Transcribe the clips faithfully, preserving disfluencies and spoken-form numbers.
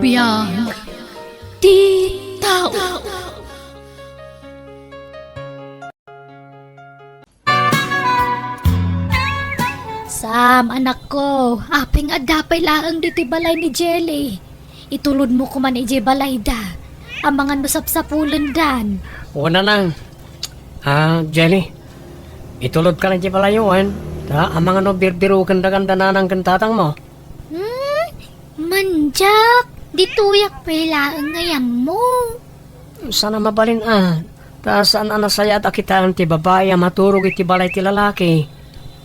Biag ti tao. Sam, anakko, apay nga adda pay laeng ditoy balay ni Jelly? Itulodmo koman idiay balayda. Amangan no sapsapulendan. O, nanang. Ah, Jelly, itulodka idiay balayyo, wen? Ta amangan no birbirokenda kan da nanang ken tatangmo. Hmm? Mandiak, ditoyak pay laeng nga ammo. Saan a mabalin a, ta saan a nasayaat a kitaen ti babai a maturog iti balay ti lalaki.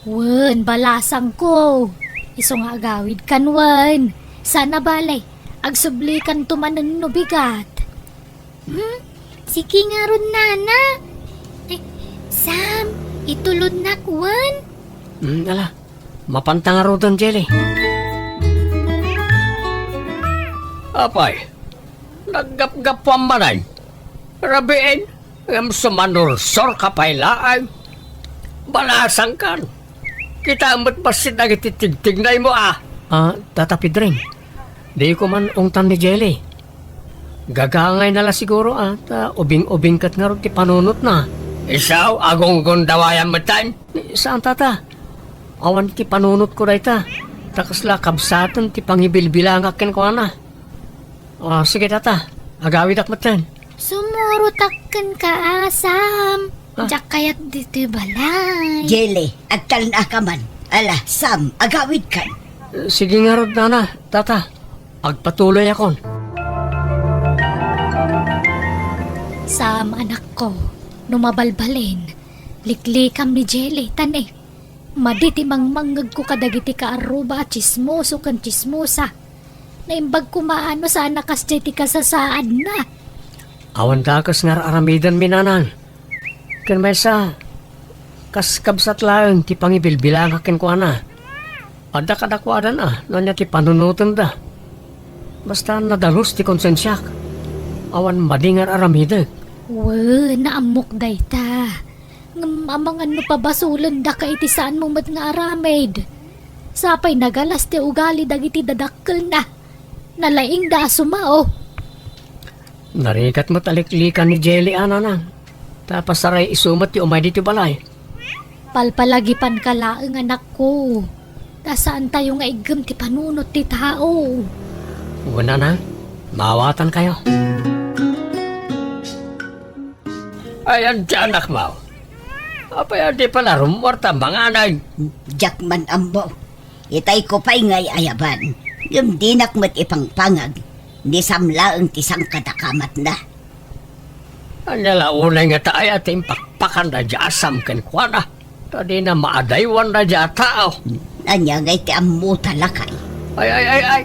Wen, balasangko. Isu nga agawidkan wen. Saan a bale, agsublikanto manen no bigat. Hmm? Sige ngarud, nana. Eh, Sam, itulodnak wen. Hmm, ala, mapanta ngaruden, Jelly. Apay, naggapgapuam manen. Rabiin, ngem sumanursorka pay laeng. Balasangkan. Kitaem met bassit dagiti tigtignaymo a. Ah, Tata Pedring, di ko man ungtan ni Jelly. Gagangayna la siguro a, ta ubing-ubing ket ngarud ti panunotna. Isu, agunggundawayam metten? Saan, Tata. Awan ti panunotko dayta. Ta kasla kabsaten ti pangibilbilangak kenkuana. Ah, sige, Tata. Agawidak metten. Sumurotak kenka, Sam. Ah. Diak kayat ditoy balay. Jelly, agtalnaka man. Ala, Sam, agawidkan. Sige ngarud, Nana, Tata. Agpatuloyakon. Sam, anakko, no mabalbalin, liklikam ni Jelly, ta ne, madi ti mangmangngegko kadagiti kaarruba a tsismoso ken tsismosa. Naimbag koma a no saan a kasdiay ti kasasaadna. Awan dakes nga ar-aramidenmi, nanang. Ken maysa, kas kabsat laeng ti pangibilbilangak kenkuana. Adda kadakuadan a no ania ti panunotenda. Basta nadalus ti konsensiak. Awan madi nga ar-aramidek. Wen, naammok dayta. Ngem amangan no pabasolendaka iti saanmo met nga aramid. Sapay nagalas ti ugali dagiti dadakkelna. Nalaingda a sumao. Narigat met a liklikan ni Jelly a, nanang. Ta pasaray isu met ti umay ditoy balay. Palpalagipanka laeng, anakko. Ta saantayo nga iggem ti panunot ti tao. Wen, nanang, maawatankayo. Ay, ania, anakmo? Apay a di pay la rummuarta manganen? Diak man ammo. Itayko pay nga ay-ayaban. Ngem dinak met ipangpangag. Ni Sam laeng ti sangkadakamatna. Ania la unay ngata aya ti impakpakan daydiay a Sam kenkuana? Ta dina maadaywan daydiay a tao. Ania ngay ti ammota, lakay? Ay, ay, ay, ay.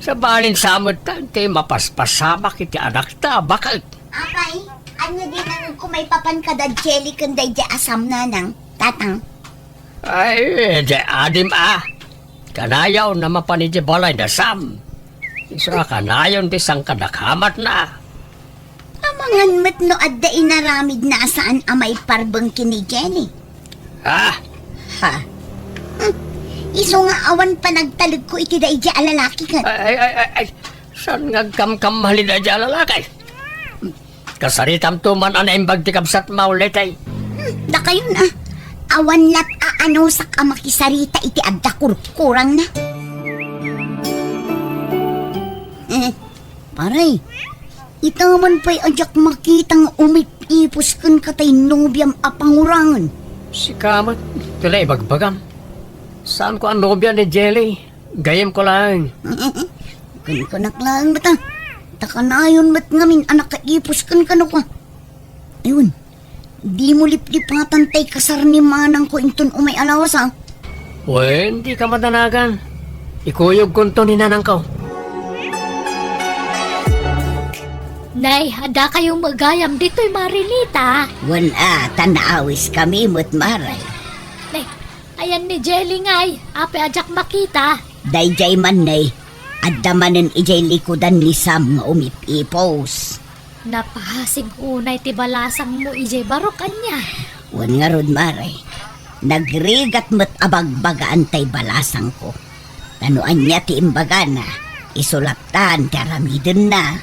Sabali sa met ti mapaspasamak iti anakta, baket. Apay, ania di nangngegko maipapan kada Jelly ken daydiay a Sam, nanang, tatang? Ay, di adim a. Kanayon a mapan idiay balay da Sam. Isu a kanayon ti sangkadakamatna. Amangan met no adda inaramidna a saan a maiparbeng ken ni Jelly. Ah! Ha? Hmm. Isu nga awan panagtalekko iti daydiay a lalaki ket. Ay, ay, ay, ay, ay. Saan nga agkamkamali daydiay a lalaki? Kasaritamto man a naimbag ti kabsatmo, Letay. Hmm, dakayon a. Awan lat a anusak a makisarita iti adda kurkurangna. Eh, pare, ita man pay a diak makita nga umip-ipos kenka tay nobiam a pangurangen. Sika met, iti la ibagbagam. Saanko a nobia ni Jelly. Gayyemko laeng. Kunkunak laeng met a. Ta kanayon met ngamin a nakaipos kenka no kua. Ayun, dimo liplipatan tay kasar ni manangko inton umay a lawas, a. Wen, dika madanagan. Ikuyogkonto ni nanangko. Nay, adda kayo met gayam ditoy, Marilita? Wen a, ta naawiskami met, Mare. Nay, ayan ni Jelly ngay, apay a diak makita? Daydiay man, Nay. Adda manen idiay likudan ni Sam nga umip-ipos. Napasig unay ti balasangmo idiay barok, ania? Wen ngarud, Mare. Nagrigat met a bagbagaan tay balasangko. Ta no ania ti imbagana, Isu lattan ti aramidenna.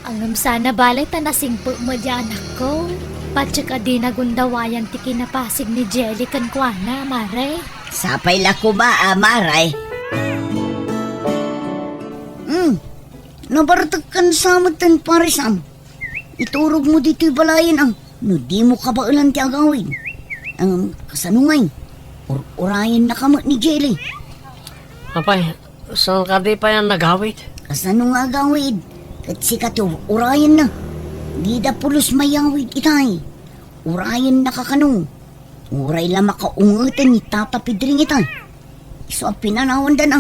Ngem sana bale ta nasingpet met diay anakko. Patiek a dina gundawayan ti kinapasig ni Jelly kenkuana, Mare. Sapay la koma, a, Mare. Hmm, nabartekkan sa met ten, Pare Sam. Iturogmo ditoy balayen, a, no dimo kabaelan ti agawid. Ngem, kasano ngay? Ur-urayennaka met ni Jelly. Apay, saan kadi pay a nagawid? Kasano nga agawid? Ket sika ti ur-urayenna. Dida pulos mayawid itay. Urayennaka kano. Uray la makaungeten ni Tata Pedring itay. Isu a pinanawandana.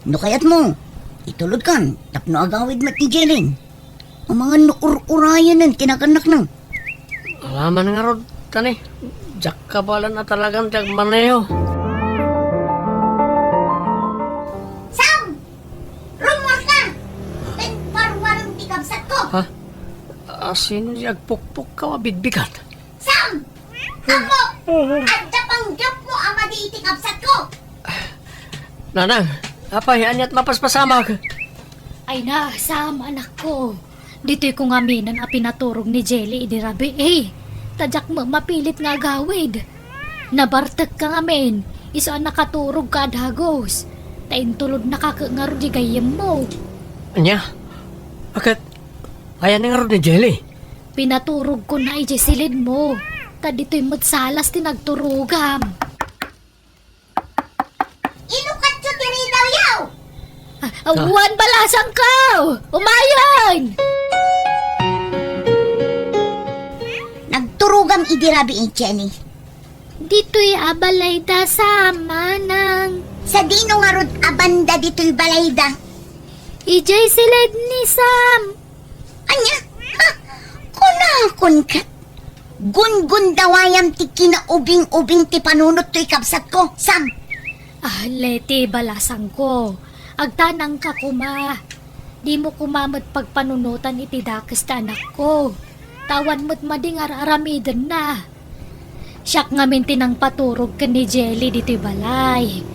No kayatmo, itulodkan tapno agawid met ni Jelly. Amangan no ur-urayanen ti naganakna. Alaman ngarud, tani, diak kabaelan a talagan ti agmaneho. Sam! Rummuarka! Ken paruarem ti kabsatko! Ha? A, sino ti agpukpukkaw a bigbigat? Sam! Apo! Adda panggepmo a madi iti kabsatko! Nanang, apay, aniat mapaspasamak? Ay na, Sam, anakko. Ditoyko ngaminen a pinaturog ni Jelly idi rabii. Ta diak met mapilit nga agawid. Nabartekka ngamin, isu a nakaturogka a dagus. Ta intulodnaka ket ngarud di gayyemmo. Ania? Aket, ayan ngarud ni Jelly? Pinaturogkona idiay silidmo. Ta ditoy met salas ti nagturogam. Inukatyo ti ridawyo! Ah, ah, wan balasangko! Umayen! Nagturogam idi rabii, Jenny. Ditoy a balayda, Sam, manang. Sadino ngarud a banda ditoy balayda? Idiay silid ni Sam. Ania? Ha? Kunakon ket, gungundawayam ti kinaubing-ubing ti panunottoy kabsatko, Sam. Ah, Leti, balasangko. Agtanangka koma. Dimo koma met pagpanunotan iti dakes ti anakko. Ta awan met madi nga ar-aramidenna. Siak ngamin ti nangpaturog ken ni Jelly ditoy balay.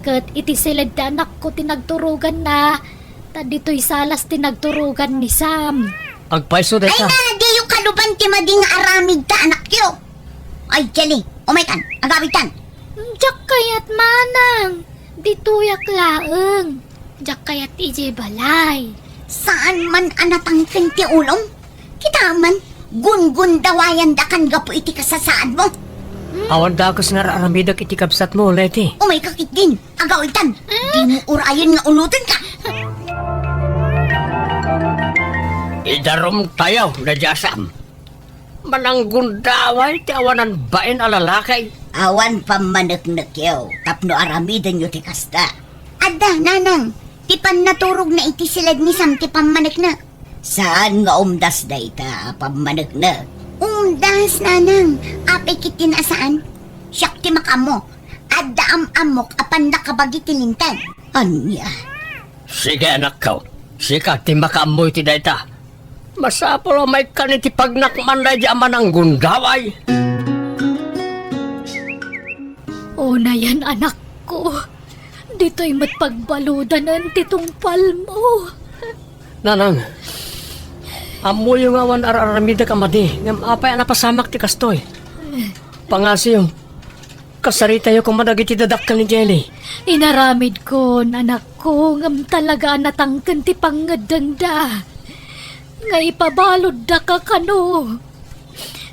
Ket iti siled ti anakko ti nagturoganna, ta ditoy salas ti nagturogan ni Sam. Agpayso dayta. Ay na, diyo kaluban ti madi nga aramid ta anakyo. Ay, Jelly, umaykan, agawidkan. Diak kayat, manang. Ditoyak laeng. Diak kayat idiay balay. Saan man a natangken ti ulom? Kita man, gungundawayandakan gapu iti kasasaadmo. Hmm? Awan dakes nga ar-aramidek iti kabsatmo, Leti. Umayka ketdin, agawidtan. Hmm? Dimo urayen nga ulotenka. Idarumtayo, Nadia Sam. Mananggundaway ti awanan bain a lalaki. Awan pammaneknekyo tapno aramidenyo ti kasta. Adda, nanang, ti pannaturogna iti siled ni Sam ti pammaneknek. Saan nga umdas dayta a pammaneknek? Umdas, nanang, apay ketdin a saan? Siak ti makaammo. Adda am-ammok a pannakabagi ti linteg. Ania? Sige, anakko. Sika ti makaammo iti dayta. Masapul a maikkan iti pagnakman daydi a mananggundaway. Unayen, anakko. Ditoy met pagbaludanen ti tungpalmo. Nanang, ammoyo nga awan ar-aramidek a madi, ngem apay a napasamak ti kastoy? Pangasiyo, kasaritayo koma dagiti dadakkel ni Jelly. Inaramidkon, anakko, ngem talaga a natangken ti pangngeddengda. Nga ipabaluddaka kano.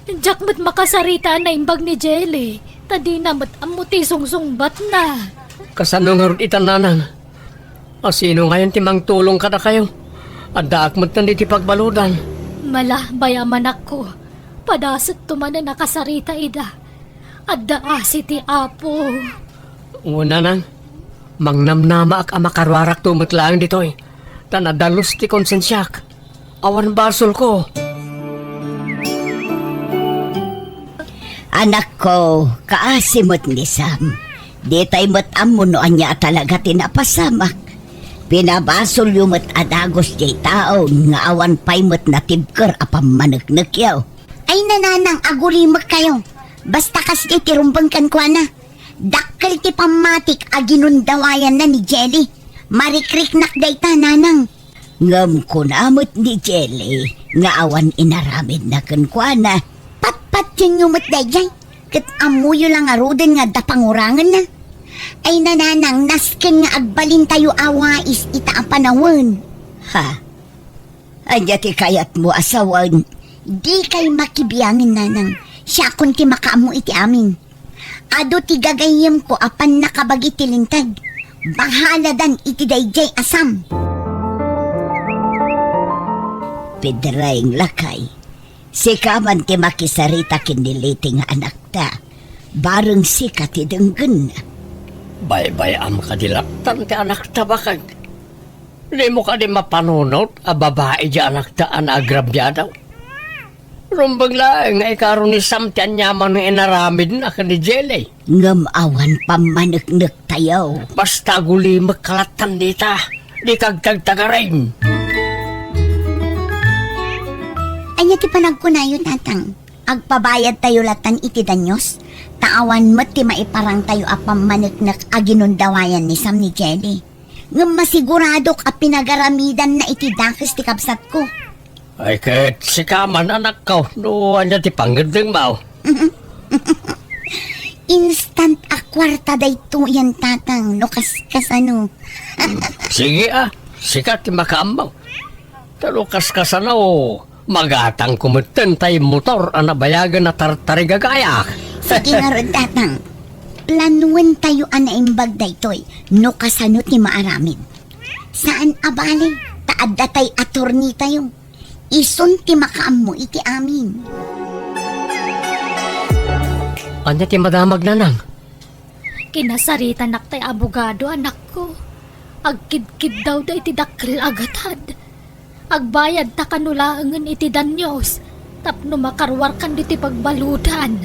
Diak met makasarita a naimbag ni Jelly, ta dina met ammo ti sungsungbatna. Kasano ngarud ita, nanang? A, sino ngayen ti mangtulong kadakayo? Addaak metten iti pagbaludan. Malabay a manakko. Padasekto manen a kasarita ida. Adda asi ti Apo. Wen, nanang, mangnamnamaak a makaruarakto met laeng ditoy, ta nadalus ti konsensiak. Awan basolko. Anakko, kaasi met ni Sam. Ditay met ammo no ania a talaga ti napasamak. Pinabasolyo met a dagus diay tao nga awan pay met natibker a pammaneknekyo. Ay, nanang, agulimekkayo. Basta kasdi ti rumbeng kenkuana. Dakkel ti pammatik a ginundawayanna ni Jelly. Marikriknak dayta, nanang. Ngem kuna met ni Jelly nga awan inaramidna kenkuana. Patpationyo met daydiay, ket ammoyo la ngaruden nga adda pangurangenna. Ay, nanang, nasken nga agbalintayo a wais ita a panawen. Ha? Ania ti kayatmo a sawen? Dikay makibiangen, nanang. Siakon ti makaammo iti amin. Adu ti gagayyemko a pannakabagi ti linteg. Bahaladan iti daydiay a Sam. Pedring, lakay, sika man ti makisarita ken ni Leti nga anakta. Bareng sika ti denggenna. Baybay-am kadi lattan ti anakta, bakag. Dimo kadi mapanunot a babai di anakta a naagrabiada? Rumbeng laeng nga ikaro ni Sam ti aniaman nga inaramidna ken ni Jelly. Ngem awan pammaneknektayo. Basta agulimek ka lattan dita. Dika agtagtagaring. Ania ti panagkunayo, Tatang? Agpabayadtayo lattan iti danyos? Ta awan met ti maiparangtayo a pammaneknek a ginundawayan ni Sam ni Jelly. Ngem masiguradok a pinagaramidanna iti dakes ti kabsatko. Ay, ket sika man, anakko, no ania ti pangngeddengmo? Instant a kuarta daytoyen, Tatang, no kaskasano. Sige, a, sika ti makaammo. Ta no kaskasano, magatangko metten tay motor a nabayagen a tartarigagayak. Sige ngarud, Tatang. Planuentayo a naimbag daytoy no kasano ti maaramid. Saan a bale, ta adda tay attorneytayo. Isun ti makaammo iti amin. Ania ti madamag, nanang? Kinasaritanak tay abogado, anakko. Agkidkiddawda iti dakkel a gatad. Agbayadta kano laengen iti danyos tapno makaruarkan ditoy pagbaludan.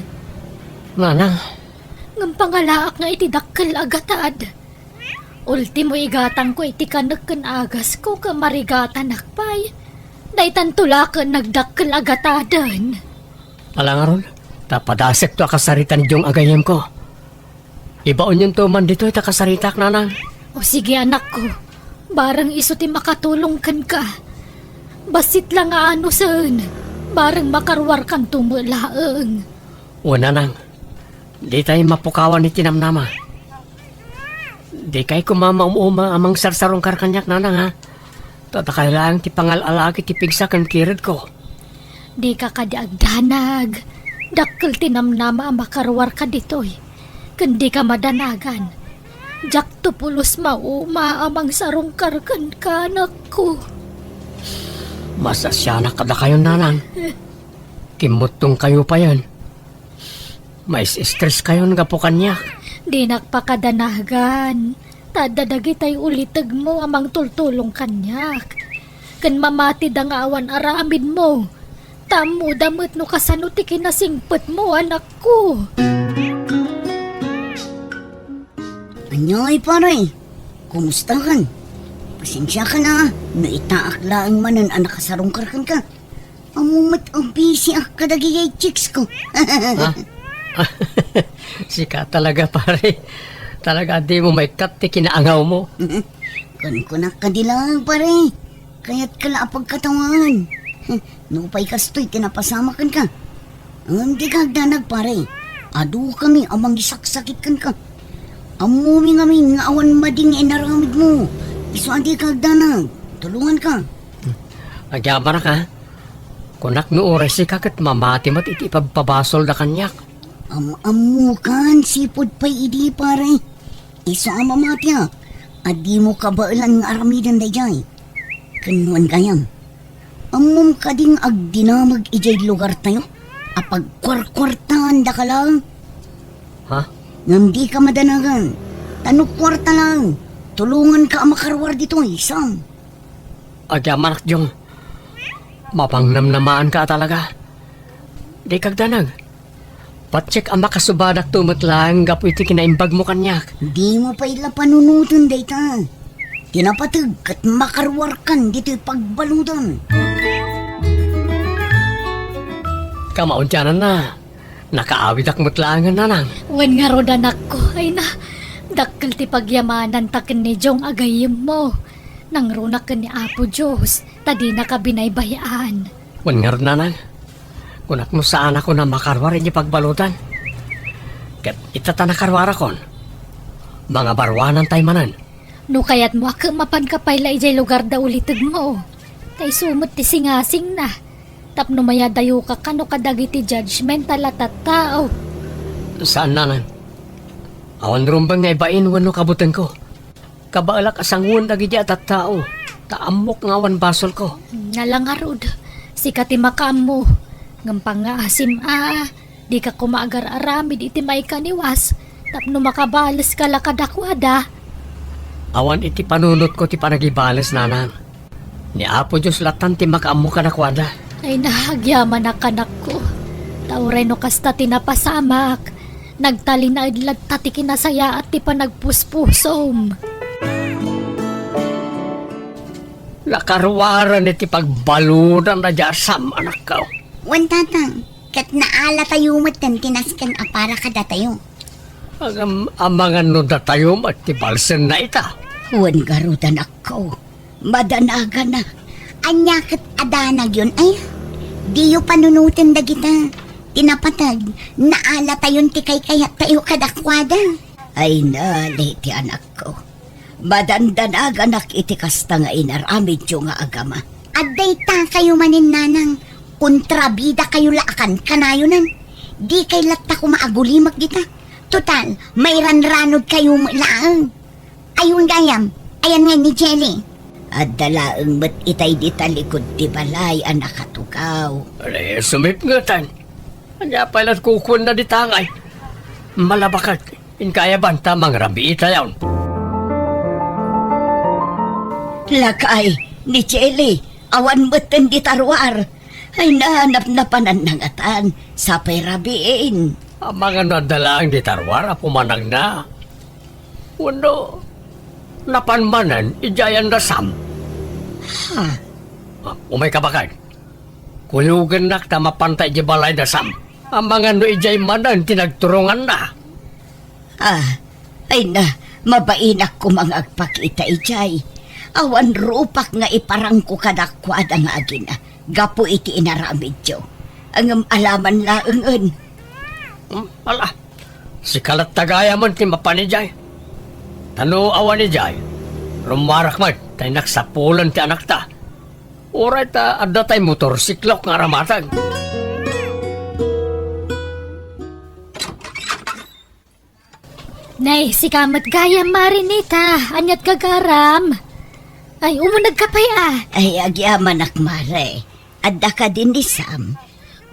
Nanang. Ngem pangalaak nga iti dakkel a gatad. Ultimo igatangko iti kanek ken agasko ket marigatanak pay. Daytanto la ket nagdakkel a gataden. Ala ngarud, ta padasekto a kasaritan idiay gagayyemko. Ibaonyonto man ditoy ta kasaritak, nanang. O sige, anakko. Bareng isu ti makatulong kenka. Bassit la nga anusen. Bareng makaruarkanto met laeng. O, nanang, ditay mapukawan iti namnama. Dikay koma maum-uma a mangsarsarungkar kaniak, nanang, ha? Ta dakay laeng ti pangal-alaak iti pigsa ken kiredko. Dika kadi agdanag. Dakkel ti namnama a makaruarka ditoy. Ken dika madanagan. Diakto pulos mauma a mangsarungkar kenka, anakko. Masasianak kadakayon, nanang. Kimmuttongkayo payen. Mais-stress kayon gapu kaniak. Dinak pakadanagan. Ta adda dagitay ulitegmo a mangtultulong kaniak. Ken mamatida nga awan aramidmo. Ta ammoda met no kasano ti kinasingpetmo, anakko. Ania, pare? Kumustakan? Pasensiakan a, no itaak laeng manen a nakasarungkar kenka. Ammo met a bisiak kadagiti chicks ko. Ha? Sika talaga, pare. Talaga, di mo maikkat ti kinaangawmo. Kunkunak kadi laeng, pare. Kayatka la a pagkatawaan. Nupay kastoy ti napasamak kenka. Ngem dika agdanag, pare. Adukami a mangisaksakit kenka. Ammomi ngamin nga awan madi nga inaramidmo. Isu a dika agdanag. Tulonganka. Agyamanak, a. Kunak no uray sika ket mamati met iti ipabpabasolda kaniak. Am-ammokan, sipud pay idi, pare. Isu a mamatiak a dimo kabaelan nga aramiden daydiay. Ken wen gayam, ammom kadi nga agdinamag idiay lugartayo a pagkuarkuartaandaka laeng? Ha? Ngem dika madanagan, ta no kuarta laeng, tulonganka a makaruar ditoy, Sam. Agyamanak, Jong. Mapangnamnamaanka a talaga. Dika agdanag. Patiek a makasubadakto met laeng gapu iti kinaimbagmo kaniak. Dimo pay la panunoten dayta. Ti napateg ket makaruarkan ditoy pagbaludan. Kamaudiananna, nakaawidak met laengen, nanang. Wen ngarud, anakko, ay na, Dakkel ti pagyamananta ken ni Jong a gayyemmo. Nangrunak ken ni Apo Dios, ta dinaka binaybay-an. Wen ngarud, nanang, kunak no saanakon a makaruar iti pagbaludan. Ket ita ta nakaruarakon, mangabaruanantay manen. No kayatmo a ket mapanka pay la idiay lugar da ulitegmo. Ta isu met ti singasingna. Tapno mayadayoka kano kadagiti judgmental a tattao. Saan, nanang. Awan rumbeng nga ibain wenno kabutengko. Kabaelak a sangoen dagiti a tattao, ta ammok nga awan basolko. Nala ngarud, sika ti makaammo. Ngem pangngaasim a, dika koma agar-aramid iti maikaniwas, tapno makabaleska la kadakuada. Awan iti panunotko ti panagibales, nanang. Ni Apo Dios latan ti makaammo kadakuada. Ay, nahagyamanak, anakko. Ta uray no kasta ti napasamak, nagtalinaed latta ti kinasayaat ti panagpuspusom. Nakaruaren iti pagbaludan daydiay a Sam, anakko. Wen, tatang, ket naalatayo metten ti nasken a para kadatayo. Ngem amangan no datayo met ti balsenna ita. Wen ngarud, anakko, madanagana. Ania ket a danagyon, ay? Diyo panunoten dagita. Ti napateg, naalatayon ti kaykayattayo kadakuada. Ay, nali ti anakko. Madandanaganak iti kasta nga inaramidyo nga agama. Adda itakayo manen, nanang, kontrabidakayo la a kankanayonan. Dikay latta koma agulimek dita. Total, mairanranodkayo met laeng. Ay, wen gayam, ayan ngay ni Jelly? Adda laeng met itay dita likud ti balay a nakatugaw. Ay, sumipngetan. Ania pay la kukuenna dita ngay? Malabaket, inkayaban ta mangrabiitayon. Lakay, ni Jelly, awan metten dita ruar. Ay, nanapnapananna ngatan, sapay rabiin. Amangan no adda laeng dita ruar a pumanagna. Wenno, napan manen idiay a Sam? Ha? Ah, umayka, baket. Kuyogennak ta mapanta idiay balay da Sam. Amangan no idiay manen ti nagturonganna. Ah, ay na, mabainak koma nga agpakita idiay. Awan rupak nga iparangko kadakuada nga agina gapu iti inaramidyo. Ngem alaman laengen. Hmm, ala, sika latta gayam ti mapan idiay. Ta no awan idiay, rummuarak met ta innak sapulen ti anakta. Uray ta adda tay motorsiklok nga aramateg. Nay, sika met gayam, Mare Nita. Aniat gagaram? Ay, umunegka pay a. Ay, agyamanak, Mare. Adda kadi ni Sam?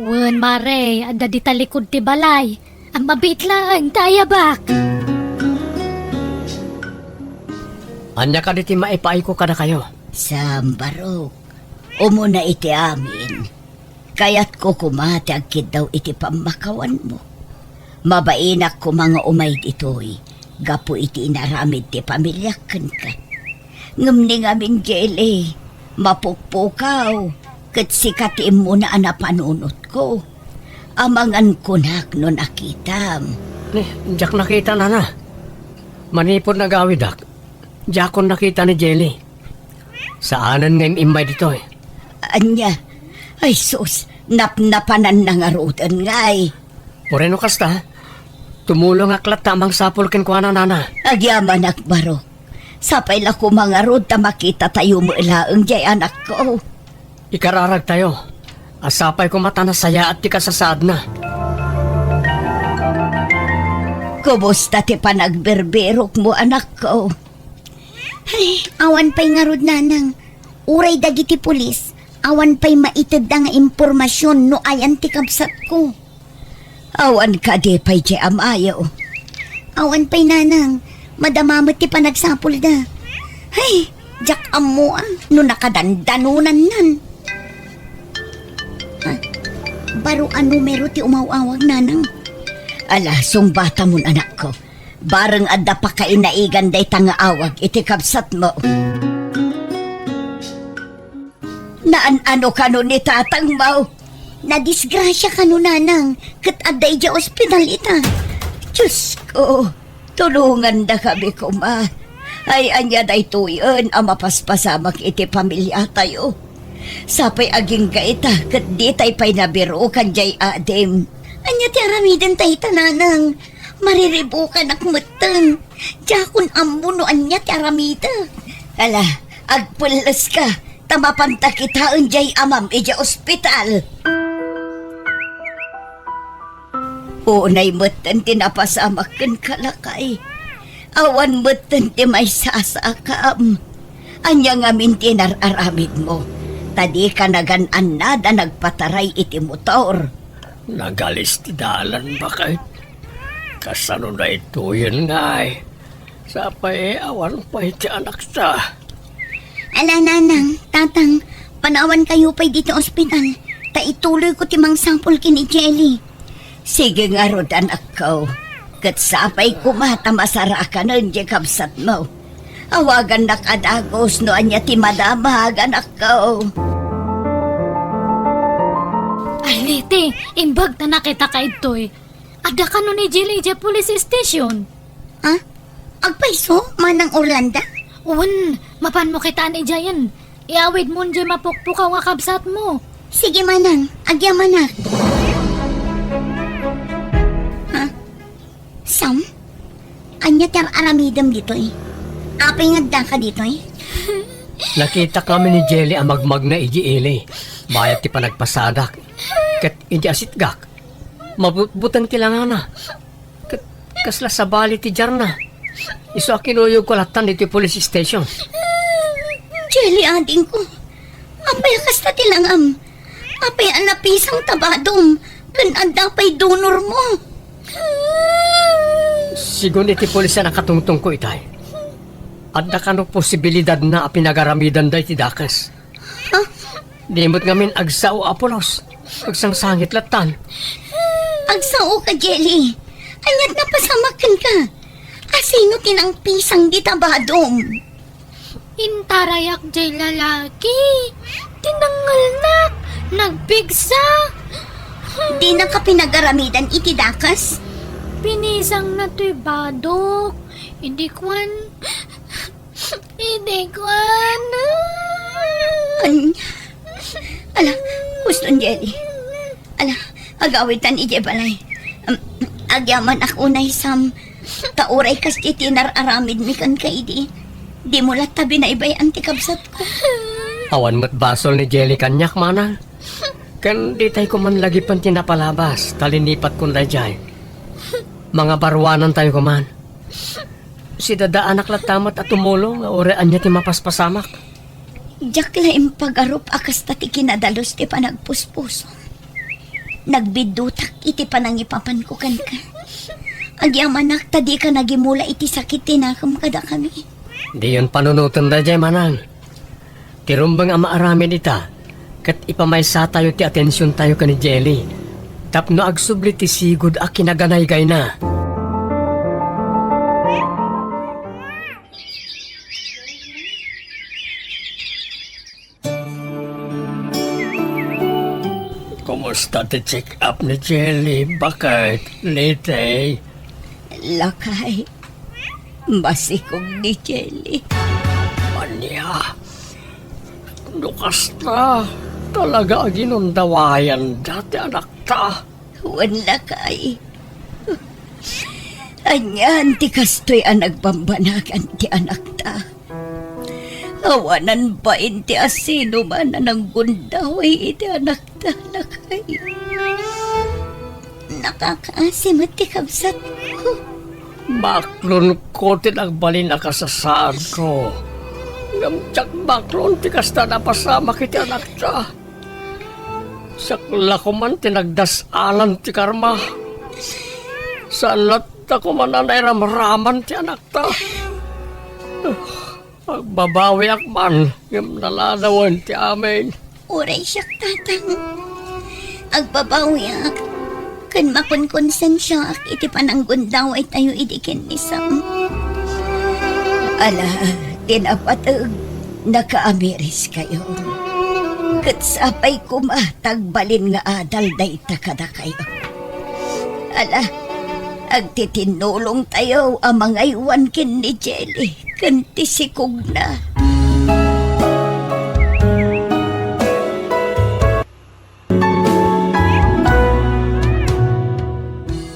Wen, Mare, adda dita likud ti balay. Mabiit laeng ta ayabak. Ania kadi ti maipaayko kadakayo? Sam, Barok, umuna iti amin. Kayatko koma ti agkiddaw iti pammakawanmo. Mabainak koma nga umay ditoy gapu iti inaramid ti pamiliak kenka. Ngem ni ngamin, Jelly, mapukpukaw, ket sika ti immuna a napanunotko. Amangan kunak no nakitam. Ni, diak nakita, nana. Manipud nagawidak, diakon nakita ni Jelly. Saanen nga im-immay ditoy. Ania? Ay sus, napnapananna ngaruden ngay. Uray no kasta, tumulongak latta a mangsapul kenkuana, nana. Agyamanak, Barok. Sapay la koma ngarud ta makitatayo met laeng diay anakko. Ikararagtayo. A sapay koma ta nasayaat ti kasasaadna. Kumusta ti panagbirbirokmo, anakko? Ay, awan pay ngarud, nanang. Uray dagiti pulis, awan pay maitedda nga impormasion no ayan ti kabsatko. Awan kadi pay diay amayo? Awan pay, nanang. Madama met ti panagsapulda. Ay, diak ammo a no nakadandanonannan. Ah, baro a numero ti umaw-awag, nanang? Ala, sungbatamon, anakko. Bareng adda pakainaigan dayta nga awag iti kabsatmo. Naan-ano kano ni tatangmo? Nadisgrasia kano, nanang, ket adda idiay ospital ita. Diosko, Tulongandakami koma. Ay, ania daytoyen a mapaspasamak iti pamiliatayo? Sapay agingga ita ket ditay pay nabirukan diay adim. Ania ti aramiden ta ita, nanang? Mariribukanak metten. Diakon ammo no ania ti aramidek. Ala, agpelleska, ta mapanta kitaen diay amam idiay ospital. Unay metten ti napasamak kenka, lakay. Awan metten ti maisasakam. Ania ngamin ti inar-aramidmo? Ta dika nagan-annad a nagpataray iti motor. Nagalis ti dalan, baket. Kasano daytoyen ngay? Sapay awan pay ti anakta. Ala, nanang, tatang, panawankayo pay ditoy ospital, ta ituloyko ti mangsapul ken ni Jelly. Sige ngarud, anakko. Ket sapay koma ta masarakanen diay kabsatmo. Awagannak a dagus no ania ti madamag, anakko. Ay, Leti, imbag ta nakitaka ditoy. Adda kano ni Jelly idiay police station? Ha? Agpayso, Manang Orlando? Wen, mapanmo kitaen idiayen. Iawidmon diay mapukpukaw nga kabsatmo. Sige, Manang. Agyamanak. Ha? Sam? Ania ti ar-aramidem ditoy? Apay nga addaka ditoy? Nakitak ngamin ni Jelly a magmagna idiay ili, bayat ti panagpasadak. Ket idi asitgak, mabutbuteng ti langana. Ket kasla sabali ti diarna. Isu a kinuyogko lattan ditoy police station. Jelly, adingko. Apay a kasta ti langam? Apay a napisang ta badom ken adda pay donormo? Sigun iti pulis a nakatungtongko itay, adda kano posibilidadna a pinagaramidanda iti dakes. Ha? Di met ngamin agsao a pulos. Agsangsangit lattan. Agsaoka, Jelly. Aniat napasamak kenka? Asino ti nangpisang dita badom? Intarayak jay lalaki. Tinangelnak. Nagpigsa. Dinaka pinagaramidan iti dakes? Pinisangna toy badok. Idi kuan, Idi kuan. Ania? Ala, huston, Jelly. Ala, agawitan idiay balay. Em, agyamanak unay, Sam. Ta uray kas ti inar-aramidmi kenka idi, dimo latta binaybay-an ti kabsatko. Awan met basol ni Jelly kaniak, manang. Ken ditay koman lagipen ti napalabas, ta linipatkon daydiay. Mangabaruanantayo koman. Sidadaanak latta met a tumulong, uray ania ti mapaspasamak. Diak la impagarup a kasta ti kinadalus ti panagpuspusom. Nagbiddutak iti panangipapanko kenka. Agyamanak ta dika nagimula iti sakit ti nakem kadakami. Diyon panunoten daydiay, manang. Ti rumbeng a maaramid ita, ket ipamaysatayo ti atensiontayo ken ni Jelly tapno agsubli ti sigud a kinaganaygayna. Kumusta ti check-up ni Jelly, baket, Liti? Lakay, masikog ni Jelly. Ania? No kasta, talaga a ginundawayanda ti anakta. Wen, lakay. Anian ti kastoy a nagbambanagan ti anakta? Awanan bain ti asinoman a nanggundaway iti anakta, lakay. Nakakaasi met ti kabsatko. Baklonko ti nagbalin a kasasaadko. Ngem diak baklon ti kasta a napasamak iti anakta. Siak la koman ti nagdas-alan ti karma. Saan latta koman a nairamraman ti anakta. Agbabawiak man, ngem naladawen ti amin. Uray siak, tatang. Agbabawiak ken makonkonsensiaak iti pananggundawaytayo idi ken ni Sam. Ala, ti napateg, nakaamiriskayo. Ket sapay koma ta agbalin nga adal dayta kadakayo. Ala, Agtitinnulongtayo a mangaywan ken ni Jelly ken ti sikogna.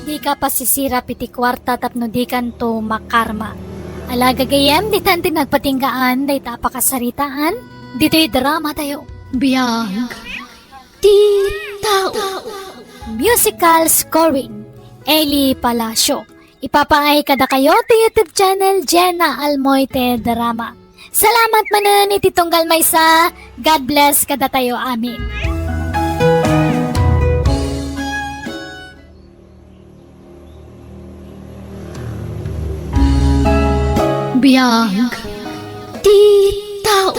Dika pasisirap iti kuarta tapno dikanto makarma. Ala, gagayyem, ditan ti nagpatinggaan dayta a pakasaritaan. Ditoy dramatayo. Biag ti tao. Musical scoring, Eli Palacio. Ipapaay kadakayo ti YouTube channel Jenna Almoite Drama. Salamat manen iti tunggal maysa. God bless kadatayo amin. Biag ti tao.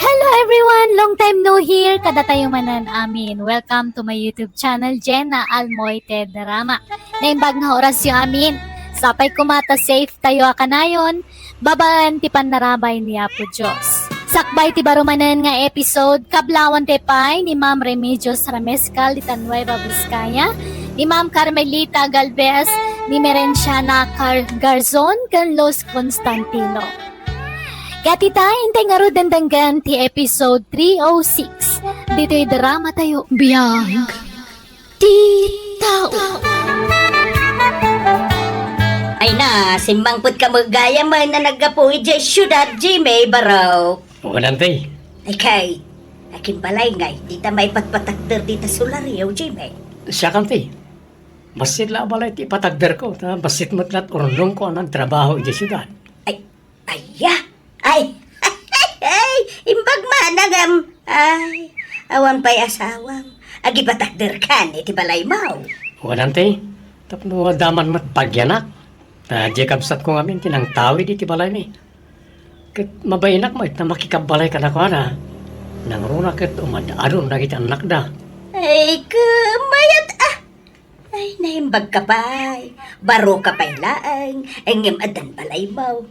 Hello everyone! Long time no hear! Kadatayo manen amin. Welcome to my YouTube channel, Jenna Almoite Drama. Naimbag nga orasyo amin. Sapay koma ta safe tayo a kanayon, babaen ti pannarabay ni Apo Dios. Sakbay ti baro manen nga episode, kablawan ti pay ni Ma'am Remedios Ramescal ditan Nueva Vizcaya, ni Ma'am Carmelita Galvez, ni Merenciana Car-, Garzon, ken Luz Constantino. Ket ita, intay ngarud denggen ti episode three oh six. Ditoy dramatayo. Biag ti tao. Ay na, simmangpet ka met gayam a naggapu idiay siudad, Jimmy, baro. Wen, Auntie. Ay kay, akin balay ngay, dita maipatpatakder dita solaryo, Jimmy. Siak, Auntie. Bassit la a balay ti ipatagderko, ta bassit met la ti urnongko a nagtrabaho idiay siudad. Ay, aya? Ay, ay, imbag man, agam. Ay, awan pay asawam. Agipatakderkan iti balaymo. Wen, Auntie, tapno adda man met pagianak. Ta diay kabsatko ngamin ti nangtawid iti balaymi. Ket mabainak met a makikabbalay kadakuada. Nangruna ket umad-adon dagiti annakda. Ay, kumayat, ah! Ay, naimbag ka pay. Baro ka pay laeng, ngem addan balaymo.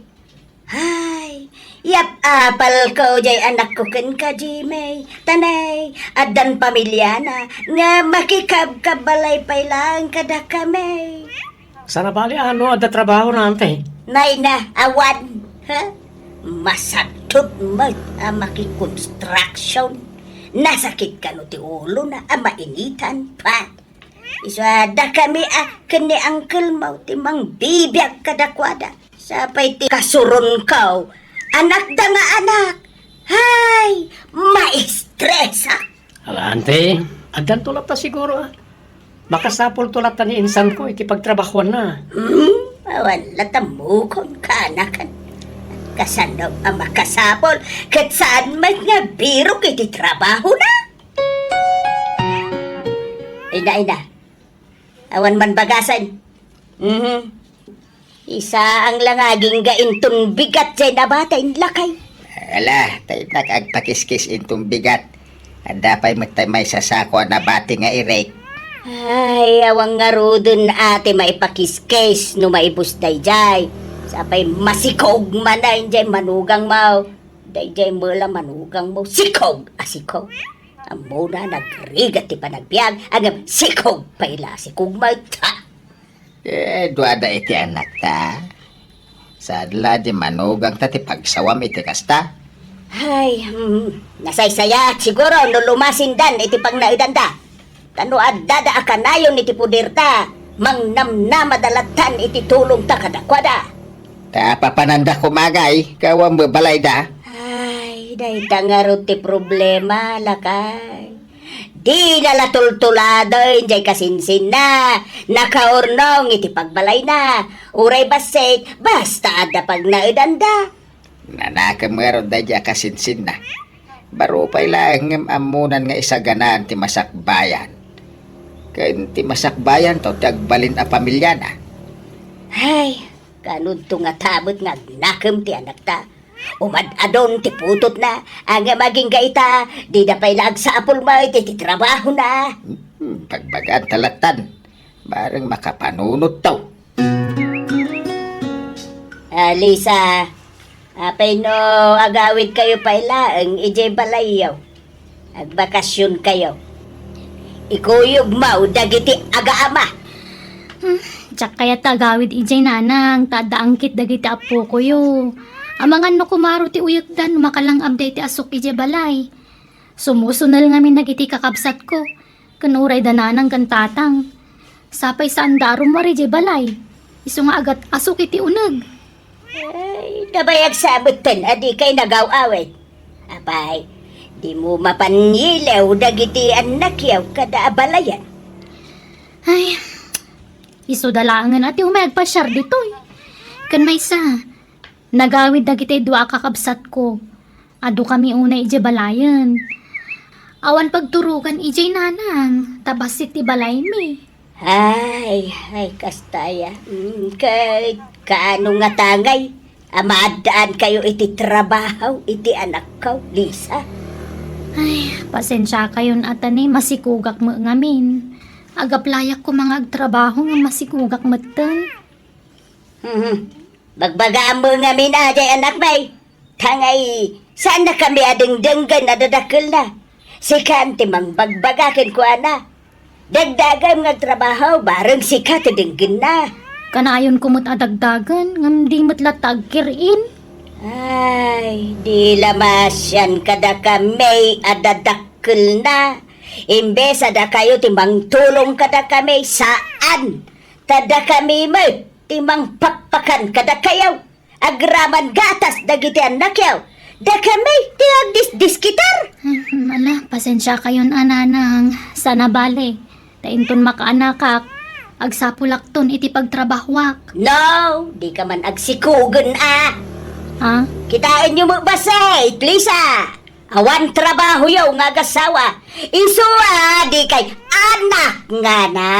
Ay, yap-apalko diay anakko kenka, Jimmy. Tanay, addan pamiliana, nga makikabkabbalay pay laeng kadakami. Sana bali, ano, adda trabahona, Auntie? Nay na, awan. Ha? Masadot met a makikonstruction. Nasakit kano ti ulona a mainitan pa. Isu a dakami a ken ni uncle mo ti mangbibiag kadakuada. Sapay ti kasuronko, anakda nga anak. Hay, maestresak. Ala, Auntie, addanto latta siguro, ah. Makasapulto latta ni insanko iti pagtrabahuanna. Hmm, awan latta mukon kaanakan. Kasano a makasapul, ket saan met nga birok iti trabahona? Ina, ina. Awan man bagasen. Mhm. Isaang la nga agingga inton bigat diay nabati, inlakay. Ala, ta innak agpakiskis inton bigat. Adda pay met tay maysa sako a nabati nga irek. Ay, awan ngaruden a ti maipakiskis no maibus daydiay. Sapay masikog manen diay manugangmo. Daydiay met la manugangmo, sikog a sikog. Ammona, nagrigat ti panagbiag, ngem sikog pay la a sikog met. Ha? Eh, duada iti anakta. Saan la di manugangta ti pagsawam iti kasta? Ay, hmm, nasaysayaat siguro no lumasindan iti pangnaedanda. Ta no addada a kanayon iti poderda, mangnamnamada lattan iti tulongta kadakuada. Ta papananda koma ngay, gapu ta balayda. Ay, dayta ngarud ti problema, lakay. Dina la tultuladen diay kasinsinna, nakaurnong iti pagbalayna. Uray bassit, basta adda pagnaedanda. Nanakem ngarud daydiay a kasinsinna. Baro pay laeng ngem ammonan nga isaganaan ti masakbayan. Ken ti masakbayanto ti agbalin a pamiliana. Ay, kanudto ngata met nga agnakem ti anakta. Umad-adon ti putotna, ngem agingga ita, dida pay la agsapul met iti trabahona. Hmm, pagbagaanta lattan, bareng makapanunotto. Ah, Lisa, apay no agawidkayo pay laeng idiay balayyo? Agbakasionkayo. ikuyogmo dagiti agaama. Hmm, diak kayat ta agawid idiay, nanang, ta adda angkit dagiti appokoyo. Amangan no kumaro ti uyekda no makalang-abda iti asuk idiay balay. Sumusunel ngamin dagiti kakabsatko, ken uray da nanang ken tatang. Sapay saanda a rummuar idiay balay. Isu nga agat-asuk iti uneg. Ay, nabayag sa metten a dikay nagaw-awid. Apay, dimo mapan ngilew dagiti annakyo kada abalayan? Ay, isuda laengen a ti umay agpasiar ditoy. Ken maysa, nagawid dagiti dua a kakabsatko. Adukami unay idiay balayen. Awan pagturogan idiay, nanang, ta bassit ti balaymi. Ay, ay, kasta aya. Mm, ket kaano ngata ngay a maaddaankayo iti trabaho iti anakko, Lisa? Ay, pasensiakayon a ta ni masikugak met ngamin. Agaplayak koma nga agtrabaho nga masikugak metten. Mhm. Bagbagaam met ngamin a diay anakmi. Ta ngay, saannakami a dengdenggen a dadakkelna. Sikan ti mangbagbaga kenkuana. Dagdagem nga agtrabaho, bareng sika ti denggenna. Kanayonko met a dagdagen, ngem di met latta agkir-in. Ay, di la maasian kadakami a dadakkelna. Imbes a dakayo ti mangtulong kadakami, saan. Ta dakami met ti mangpakpakan kadakayo. Agraman gatas dagiti annakyo. Dakami ti agdisdiskitar. Hmm, ala, pasensiakayon a, nanang. Saan a bale, ta inton makaanakak, agsapulakton iti pagtrabahoak. No, dika man agsikugen a. Ha? Kitaenyo met bassit, Lisa. Awan trabahoyo nga agasawa. Isu a dikay anak nga na,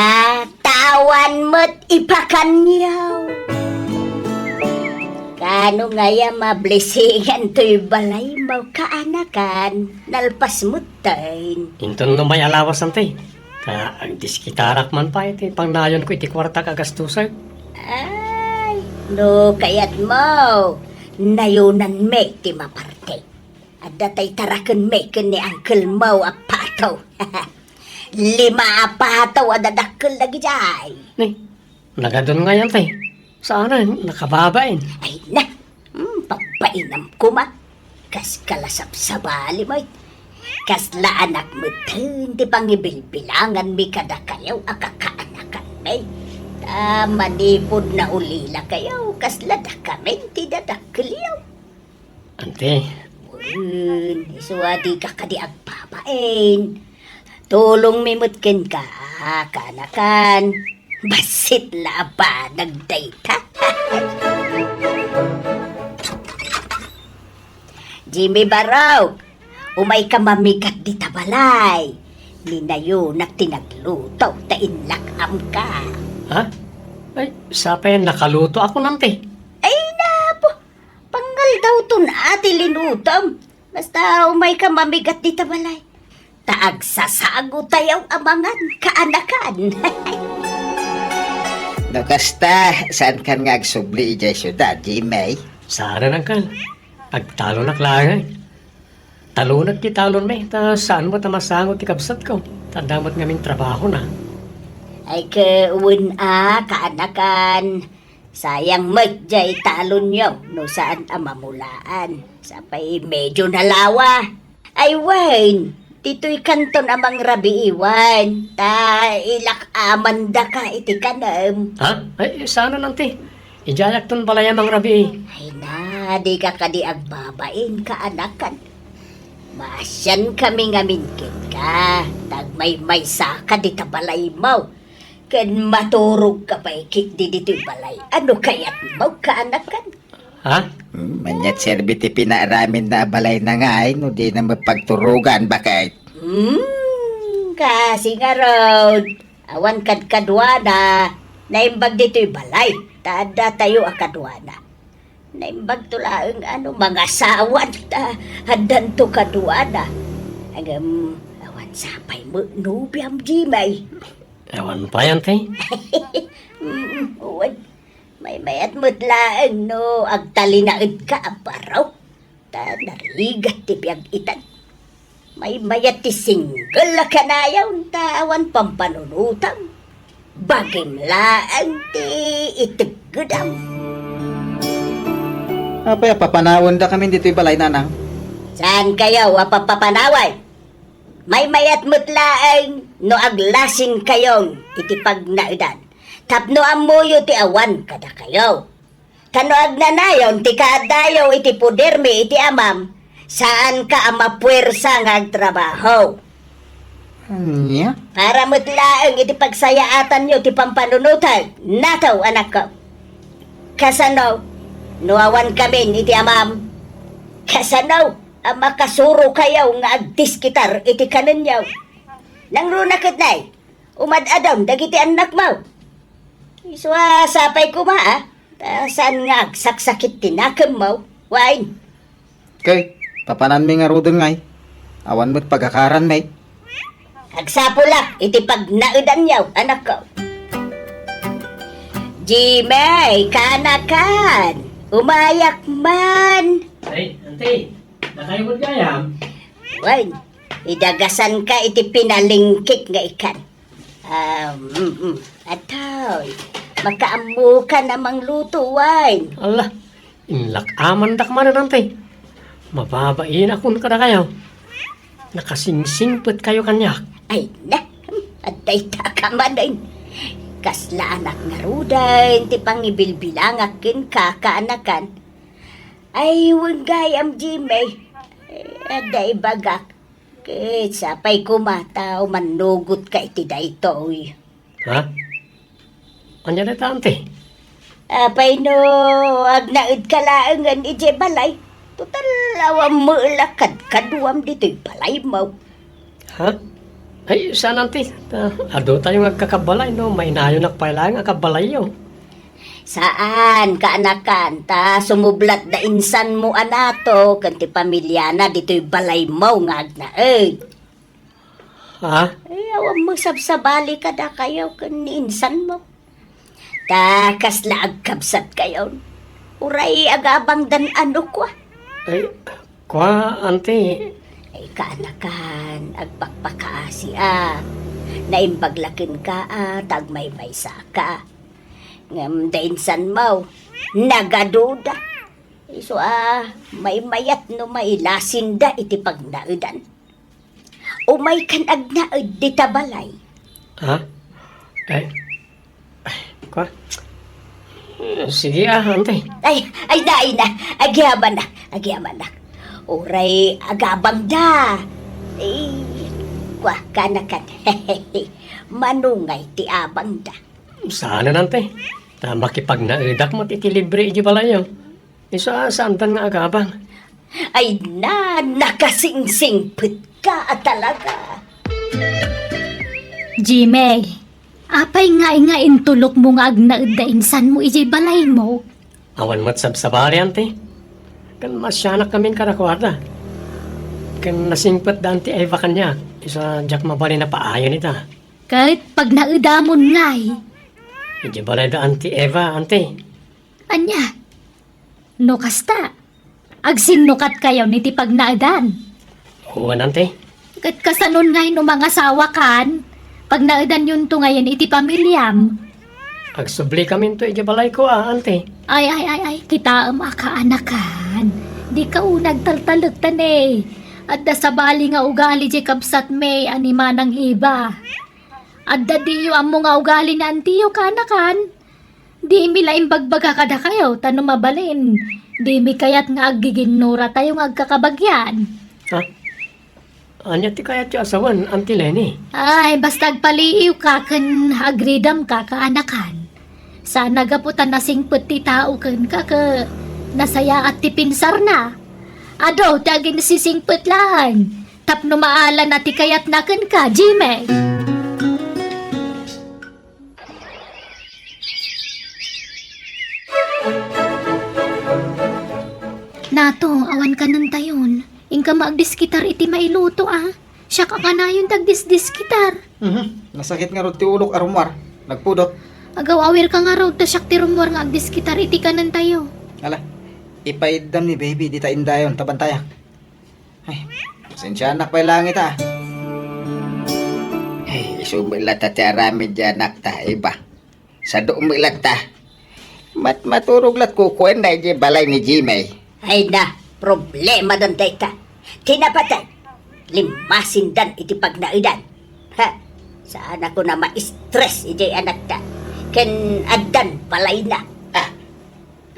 ta awan met ipakanyo. Kaano ngay a mablisingan toy balaymo, kaanakan? Nalpas metten. Inton umay a lawas, anti. Ta agdiskitarak man pay ti pangnayonko iti kuartak a gastusen. Ay, no kayatmo, nayonanmi ti maparte. Adda tay tarakenmi ken ni angkelmo a Pato. Lima a pato a dadakkel dagidiay. Ni, nagadun ngay, anti. Saan a nakababain? Ay na, hmm, papainam koma. Kas kalasabsabali met. Kasla anak metten ti pangibilbilanganmi kadakayo a kakaanakanmi. Ta manipud naulilakayo, kasla dakamin ti dadakkelyo. Anti. Wen, isu a dika kadi agbabain. Tulongmi met kenka, kaanakan. Bassit la a banag dayta. Jimmy Barok, umayka mamigat dita balay. Ni nayonak ti nagluto ta inlak-amka. Ha? Ay, sapay nakalutoakon, anti. Ay, napo. Pangaldawton a ti linutom. Basta umayka mamigat dita balay. Ta agsasagotayo a mangan, kaanakan. No kasta, saankan nga agsubli idiay siudad, Jimmy? Saan a, angkel. Agtalonak laeng. Talonak ti talonmi, ta saan met a masango ti kabsatko. Ta adda met ngamin trabahona. Ay, ket wen a, kaanakan. Sayang met diay talonyo no saan a mamulaan. Sapay medio nalawa. Ay, wen, ditoy kanton a mangrabii, wen, ta ilak-amandaka iti kanem. Ha? Ay, saan a, anti. Idiayakton balay a mangrabii. Ay na, dika kadi agbabain, kaanakan. Maasiankami ngamin kenka, ta agmaymaysaka dita balaymo. Ken maturogka pay ketdi ditoy balay. Ano kayatmo, kaanakan? Ha? Hmm, ania ti serbi ti pinaaraminna a balayna ngay no dina met pagturogan, baket? Hmm, kasi ngarud, awan kadkaduana, naimbag ditoy balay, ta addatayo a kaduana. Naimbagto laeng a no mangasawan ta addanto kaduana. Ngem, awan sapay met nobiam, Jimmy. Awan pay, anti? Mm, wen. Maymayat met laeng no agtalinaedka a baro. Ta narigat ti biag itan. Maymayat ti single a kanayon ta awan pampanunotam. Bagim laeng ti iteggedam. Apay a papanawendakamin ditoy balay, Nanang? Saankayo a papapanawen? Maymayat met laeng no aglasinkayon iti pagnaedan tapno ammoyo ti awan kadakayo. Ta no agnanayon ti kaadayo iti podermi iti Amam, saanka a mapuersa nga agtrabaho. Ania? Para met laeng iti pagsayaatanyo ti pampanunotek, nato, anakko. Kasano, no awankamin iti Amam? Kasano a makasurokayo nga agdiskitar iti kanenyo? Nangruna ket nay, umad-adon dagiti annakmo. Isu a sapay koma, a, ta saan nga agsaksakit ti nakemmo, wen? Ket, papananmi ngaruden ngay. Awan met pagakaranmi. Agsapulak iti pagnaedanyo, anakko. Jimmy, kaanakan, umayak man. Ay, ante, nakayo met gayam? Wen, idagasanka iti pinalingkik nga ikan. Ah, mm, mm. Atoy, makaammokan a mangluto, wen? Ala, inlak-amandak manen, ante. Mababainak kadakayo. Nakasingsingpetkayo kaniak. Ay, na, hmm, adda ita ka manen. Kasla anak ngaruden ti pangibilbilangak kenka, kaanakan. Ay, wen gayam, Jimmy. Eh, adda ibagak. Ket sapay koma ta umannugotka iti daytoy. Ha? Ania dayta, ante? Apay no agnaedka laengen idiay balay? Total, awan met la kadkaduam ditoy balaymo. Ha? Ay, saan, ante. Ta, adu tayo nga agkakabalay, no? Mainayonak pay laeng a kabalayyo. Saan, kaanakan, ta sumublat da insanmo a nato ken ti pamiliana ditoy balaymo nga agnaed. Ha? Ay, awan mo sabsabali kadakayo ken ni insanmo. Ta kasla agkabsatkayon. Uray agabangdan a no kua. Ay, kua, ante. Ay, kaanakan, agpakpakaasi a. Naimbag la kenka a, ta agmaymaysaka. Ngem da insanmo, nagaduda. Isu a, maymayat no mailasinda iti pagnaedan. Umaykan agnaed dita balay. Ha? Ay, ay, kua? Sige, a, ante. Ay, ay na, ay na. Agyamanak, agyamanak. Uray agabangda. Ay, kua, kaanakan. Manungay ti abangda. Saan, ante. Ta makipagnaedak met iti libre iti balayyo. Isu a, saandan nga agabang. Ay na, nakasingsingpetka a talaga. Jimmy, apay ngay nga intulokmo nga agnaed da insanmo idiay balaymo? Awan met sabsabali, ante. Ken masianakkamin kadakuada. Ken nasingpet da Auntie Eva kaniak. Isu a, diak mabalin a paayen ita. Ket pagnaedamon ngay. Idiay balay da Auntie Eva, ante. Ania? No kasta, agsinnukatkayon iti pagnaedan. Wen, ante. Ket kasanon ngay no mangasawakan? Pagnaedanyonto ngayen iti pamiliam. Agsublikaminto idiay balayko a, ante. Ay, ay, ay, ay, kitaem a kaanakan. Dika unay agtaltalek ta ne. Adda sabali nga ugali diay kabsatmi a ni Manang Eva. Adda diyo ammo nga ugali ni antiyo, kaanakan. Dimi la imbagbaga kadakayo, ta no mabalin, dimi kayat nga aggiginnuratayo nga agkakabagian. Ha? Ania ti kayatyo a sawen, Auntie Leni? Ay, basta agpaliiwka ken agridamka, kaanakan. Saan a gapu ta nasingpet ti tao kenka ket nasayaat ti pinsarna. Adu ti aginsisingpet laeng tapno maalana ti kayatna kenka, Jimmy. Nato, awan kanentayon. Inka maagdiskitar iti mailuto, a. Siak a kanayon ti agdisdiskitar. Mhm. Nasakit ngarud ti ulok a rummuar. Nagpudot. Agaw-awirka ngarud ta siak ti rummuar nga agdiskitar iti kanentayo. Ala, ipaiddam ni baby dita indayon ta bantayak. Ay, Sensianak pay langit, a. Ay, isu met latta ti aramid ti anakta, iba. Sadu met latta. Mat-, maturog lat kukuenna idiay balay ni Jimmy. Ay na, problemadan dayta. Ti napatay, limmasindan iti pagnaedan. Ha? Saanakon a ma-stress idiay anakta. Ken addan balayna. Ah,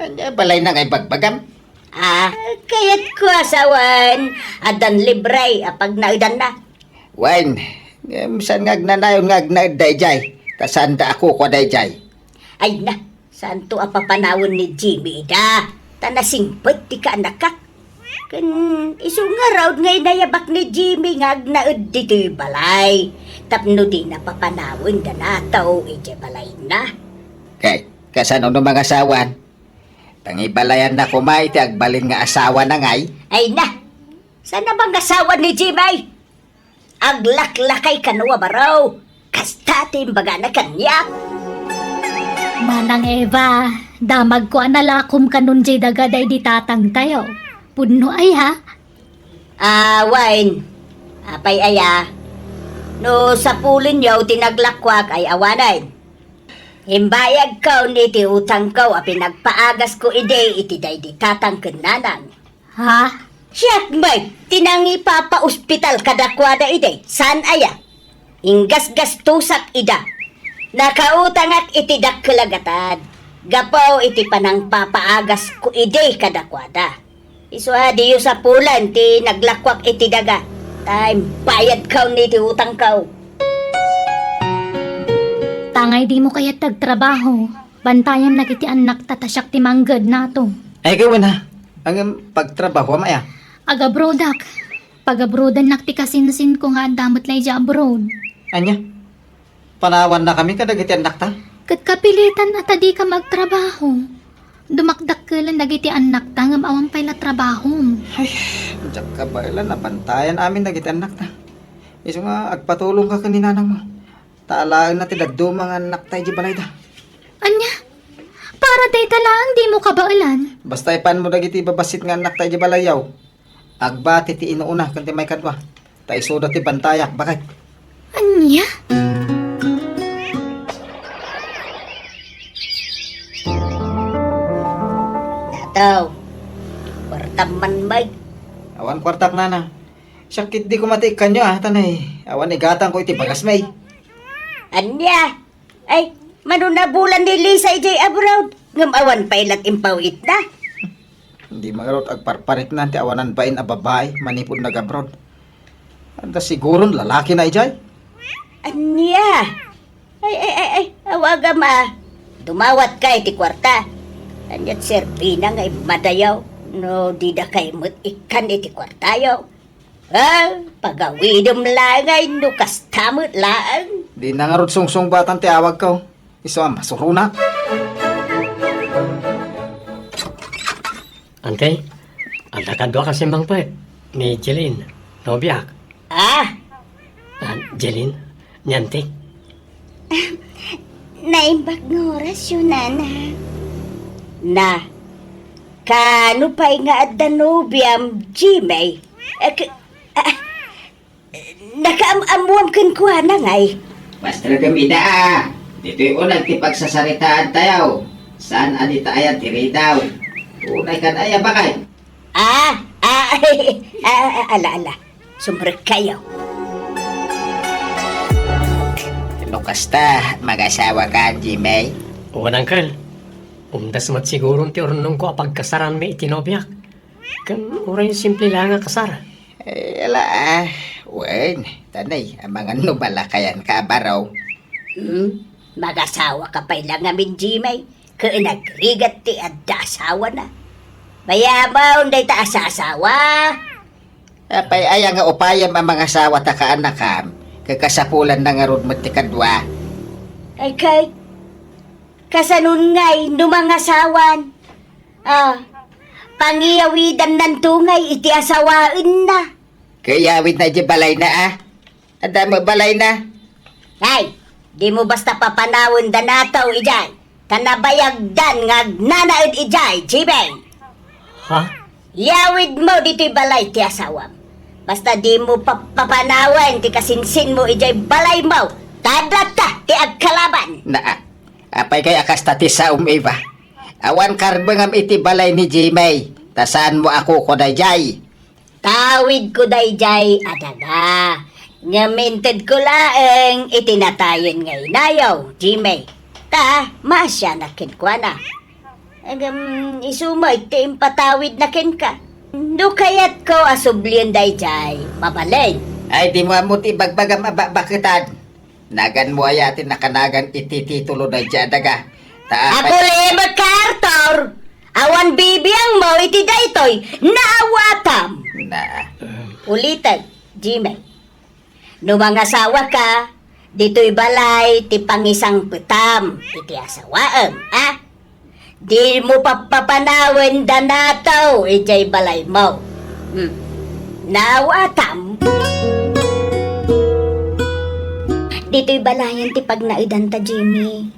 ania balayna nga ibagbagam? Ah, kayatko a sawen, addan libre a pagnaedanna. Wen, ngem saan nga agnanayon nga agnaed daydiay, ta saanda a kukua daydiay. Ay na, saanto a papanawen ni Jimmy ida, ta nasingpet ti kaanakak. Ken isu ngarud nga inayabak ni Jimmy nga agnaed ditoy balay, tapno dina papanawen da nataw idiay balayna. Kay, kasano no mangasawan? Pangibalayanna koma iti agbalin nga asawana ngay? Ay na, saan a mangasawa ni Jimmy? Aglaklakay kano a baro. Kasta ti imbagana kaniak. Manang Eva, damagko a nalakom kanon diay daga daydi tatangtayo. Pudno aya? Ah, wen. Apay aya? No sapulenyo ti naglakuak ay awanen. Imbayagko ni ti utangko a pinagpaagasko idi iti daydi tatang ken nanang. Ha? Siak met ti nangipapaospital kadakuada idi, saan aya? Inggasgastosak ida. Nakautangak iti dakkel a gatad gapu iti panangpapaagasko idi kadakuada. Isu a diyo sapulen ti naglakuak iti daga, ta imbayadko ni ti utangko. Tangay dimo kayat agtrabaho. Bantayam dagiti annakta ta siak ti mangged nato. Ay, gawin ha. Ngem pagtrabahoam aya? Agabroadak. Pagabroadannak ti kasinsinko nga adda met la idiay abroad. Ania? Panawannakami kadagiti annakta? Ket kapilitan a ta dika agtrabaho. Dumakdakkelen dagiti annakta ngem awan pay la trabahom. Ay, diak kabaelan a bantayan amin dagiti annakta. Isu nga agpatulongka ken ni nanangmo. Ta alaenna ti dadduma nga annakta idiay balayda. Ania? Para dayta laeng dimo kabaelan? Basta ipanmo dagiti babassit nga annakta idiay balayyo. Agbati ti inuuna ken ti maikadua. Ta isuda ti bantayak, baket. Ania? Nataw, kuartam man, Mike. Awan kuartak, nana. Siak ketdi koma ti ikkanyo, a, ta nay, awan igatangko iti bagasmi. Ania? Ay, mano nabulan ni Lisa idiay abroad, ngem awan pay lat impaw-itna. Dima ngarud agparpariknan ti awanan bain a babai manipud nag-abroad. Adda siguron lalakina idiay. Ania? Ay, ay, ay, ay, awagam a. Dumawatka iti kuarta. Ania't serbina nga immadayo no didakay met ikkan iti kuartayo? Ah, pagawidem laeng no kasta met laeng. Dina ngarud sungsungbatan ti awagko. Isu a masuronak. Ante, adda kadua kasi mangpet ni Jeline, nobiak. Ah? Ah, Jeline, ni Ante. Naimbag nga orasyo, nana. Na, kano pay nga adda nobiam, Jimmy? Eh, k-, ah, nakaam-ammoam kenkuana, ngay? Pastreken ida, a. Ditoy uneg ti pagsasaritaantayo. Saan a dita aya ti ridaw. Unay kan aya, bakay? Ah, ah, ah, ah, ala, ala. Sumrekkayo. No kasta, mag-asawaka, Jimmy? Wen, uncle. Umdas met siguron ti urnongko a pagkasaranmi iti nobiak. Ken uray simple laeng a kasar. Eh, ala, a. Wen, ta nay, amangan no malakayanka a baro. Hmm? Mag-asawaka pay la ngamin, Jimmy. Ken agrigat ti adda asawana. Mayamon dayta a saasawa. Apay aya nga upayam a mangasawa ta kaanakam, ket kasapulanna ngarud met ti kadua? Ay, kay, kasanon ngay no mangasawan? Ah, pangiyawidannanto ngay iti asawaenna. Ket iyawidna idiay balayna, a. Adda met balayna. Ay, dimo basta papanawen da nataw idiay, ta nabayagdan nga agnanaed idiay, Jimmy. Ha? Iyawidmo ditoy balay ti asawam. Basta dimo pap-, papanawen ti kasinsinmo idiay balaymo. Tadlatta ti agkalaban. Naa, apay kay a kasta ti saom, Eva? Awan karbengam iti balay ni Jimmy, ta saanmo a kukua daydiay. Tawidko daydiay a daga. Ngem intedko laeng iti natayen nga inayo, Jimmy. Ta, maasianak kenkuana. Ngem isu met ti impatawidna kenka. No kayatko a sublien daydiay, mabalin. Ay, dimo ammo ti ibagbagam a bakbaketan. Naganmo aya ti nakanagan iti titulo daydiay a daga? Ta apay— Aguli met ka, Arthur! Awan bibiangmo iti daytoy, naawatam! Na. Ulitek, Jimmy. No mangasawaka, ditoy balay ti pangisangpetam iti asawaem, a? Dimo pappapanawen da nato idiay balaymo. Hmm. Naawatam? Ditoy balayen ti pagnaedanta, Jimmy.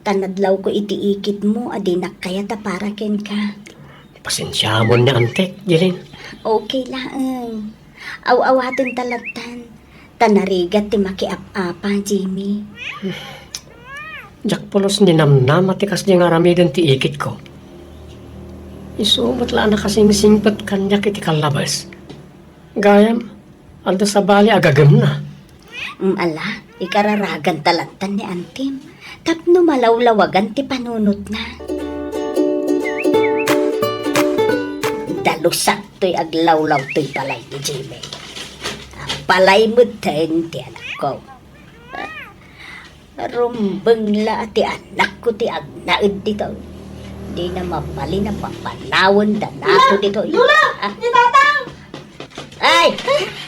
Ta nadlawko iti ikitmo a dinak kayat a para kenka. Pasensiamon ni antek, Jeline. Okay laeng. Aw-awaten ta lattan. Ta narigat ti makiap-apa, Jimmy. Diak pulos ninamnama ti kasdi nga aramiden ti ikitko. Isu met la a nakasingsingpet kaniak iti kallabes. Gayam, adda sabali a gagemna. Mm, ala, ikararagan ta lattan ni antim tapno malawlawagan ti panunotna. Dalusak toy aglawlaw toy balay ni Jimmy. Apalay metten ti anakko. Rumbeng la ti anakko ti agnaed ditoy. Dina mabalin a papanawen da nato ditoy. Lola! Ah. Ni Tatang! Ay!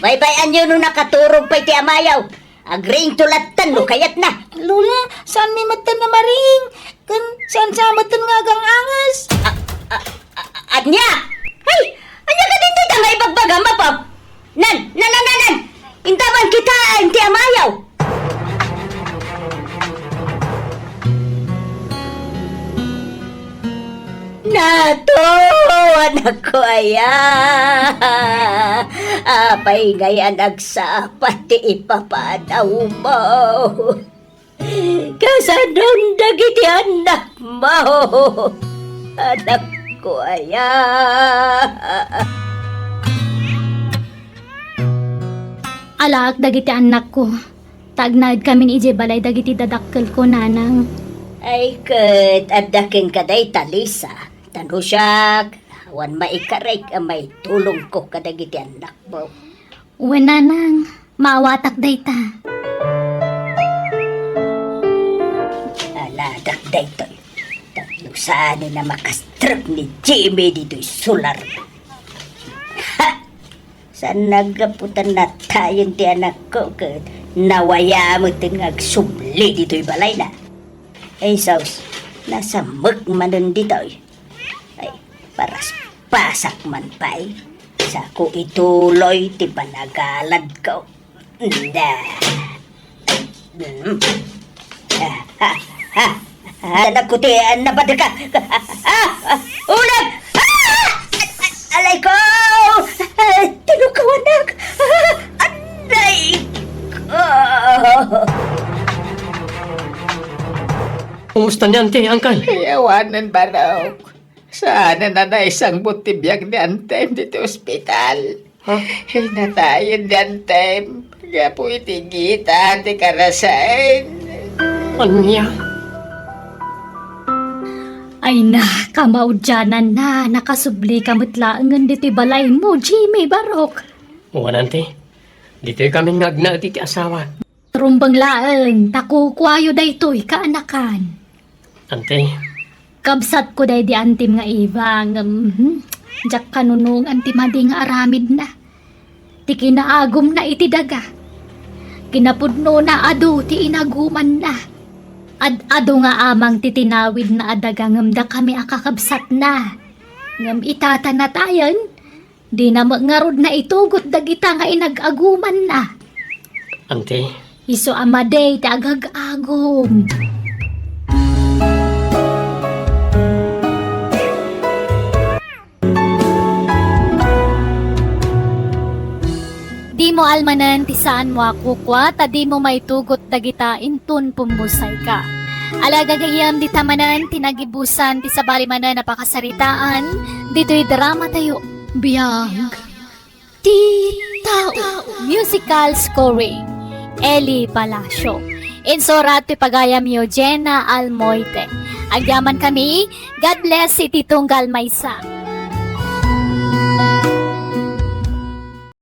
Baybay-anyo no nakaturog pay ti amayo. Agriingto lattan no kayatna. Lola, saanmi metten a mariing. Ken saan sa metten nga agang-anges. A, a, a, ania? Ay! Ania kadin dayta nga ibagbagam, Apo? Nan, nan, nan, nan, nan! Intaban kitaen ti amayo! Nato, anakko aya! Apay ngay a nagsapa ti ipapanawmo? Kasanon dagiti annakmo, anakko aya? Alaek dagiti annakko, ta agnaedkamin idiay balay dagiti dadakkelko, nanang. Ay, ket adda kenka dayta, Lisa. Ta no siak, awan maikarek a maitulongko kadagiti annakmo. Wen, nanang, maawatak dayta. Aladak daytoy. Tapno saanen a makastrek ni Jimmy ditoy solar. Ha! Saan naggapu ta natayen ti anakko ket nawaya metten nga agsubli ditoy balayna. Ay, sus, nasamek manen ditoy. Ay, paraspasak man pay. Sako ituloy ti panagaladko. Nda. Mm. Ah, ah, ah, ah, anak ko ti, ah, napadaka. Ah, ah, ulag! Ah! Alay ko! Ah, tinukaw, anak! Ah, aray ko! Kumusta ni Auntie, Uncle? Ay, awanen, Barok. Saan a naisangbat ti biag ni Antem ditoy ospital? Ha? Ay, natayen ni Antem. Gapu iti gita ti karasaen. Ania? Ay na, kamaudiananna, nakasubli ka met laengen ditoy balaymo, Jimmy, Barok. Wen, Auntie. Ditoy kami nga agnaed iti asawa. Rumbeng laeng, ta kukuayo daytoy kaanakan. Auntie. Kabsatko daydi Antem nga Eva, ngem, hmm, diak kanunongan ti madi nga aramidna. Ti kinaagumna iti daga. Kinapudnona adu ti inagumanna. Ad-adu nga amang ti tinawidna a daga ngem dakami a kakabsatna. Ngem ita ta natayen, dina met ngarud naitugot dagita nga inag-agumanna. Auntie. Isu a madi ti agag-agum. Almanen ti saanmo a kukua, ta dimo maitugot dagita inton pummusayka. Ala gagayyem, dita manen ti nagibusan ti sabali manen a pakasaritaan ditoy dramatayo. Biag ti tao. Musical scoring, Eli Palacio. Insurat ti pagayamyo, Jenna Almoite. Agyamankami, God bless iti tunggal maysa.